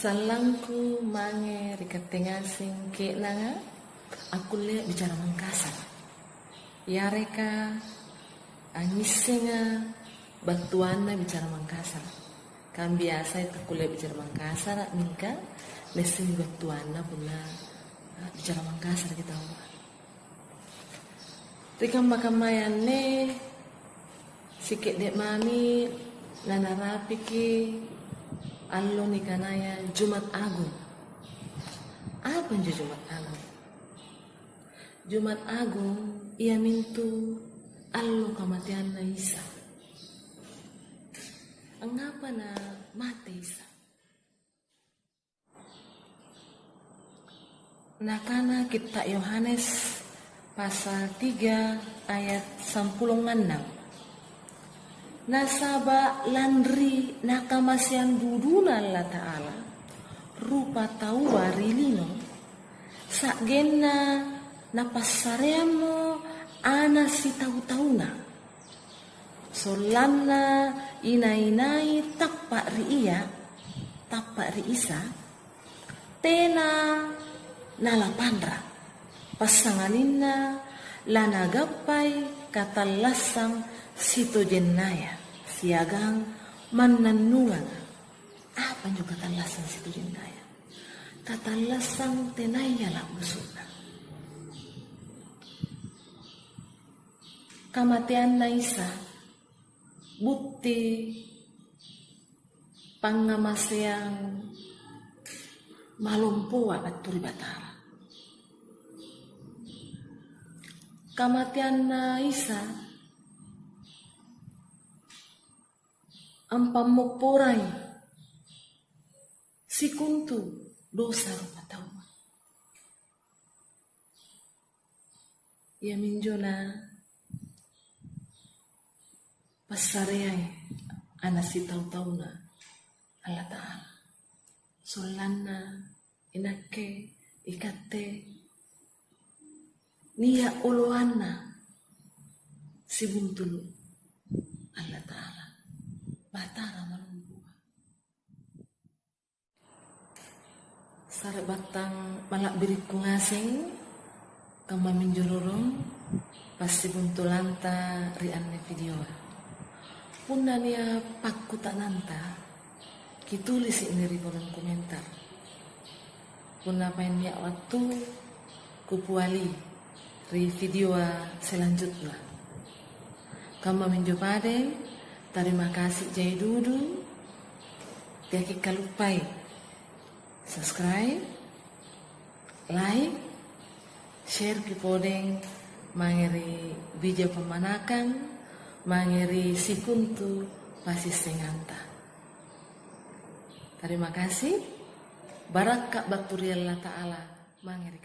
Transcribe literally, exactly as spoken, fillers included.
Sallangku mange ri katte ngaseng ke'nanga akkullea bicara Mangkasara'. Yareka angngissenga battuanna bicara Mangkasara'. Kan biasai takkulle bicara Mangkasara', mingka naissengi battuanna punna, ah, bicara Mangkasaraki taua. Ri kamma-kammaya anne, sike'de' mami nanarapiki allo nikanaya Jumat Agung. Apa anjo Jumat Agung? Jumat Agung iamintu allo kamateanna Isa. Angngapa na mate Isa? Nakana Kitta' Yohanes pasal tiga ayat sampulo annang, "Nasaba' lanri Nakamaseang duduna Allata'ala rupataua ri lino, sa'genna Napassareammo Ana' sitau-tauna, sollanna inai-nai tappa' ri Ia, tappa' ri Isa, tena nalapanra', passangalinna lanagappai katallassang sitojennaya siagang mannannunganga." Apa anjo katallassang sitojennaya? Katallassang tenaya la'busu'na. Kamateanna Isa bukti pangngamaseang malompoa battu ri Batara. Kamateanna Isa ampammopporai sikontu dosa rupataua. Iaminjo Napassareai Ana' sitau-tauna Allata'ala, sollanna inakke, ikatte, nia' oloanna sibuntulu' Allata'ala, Batara malompoa. Sari'battang mala'birikku ngaseng, kammaminjo rurung passibuntulanta ri anne videoa. Punna nia' pakkuta'nanta, kitulisi'mi ri kolom komentar. Punna paeng nia' wattu, kupiali ri videoa selanjutna. Kammaminjo padeng, tarima kasi' jai dudu, teaki' kaluppai subscribe, like, share ki podeng mange ri bija pammanakang, mange ri sikontu pasissenganta. Tarima kasi', barakka' battu ri Allata'ala mange ri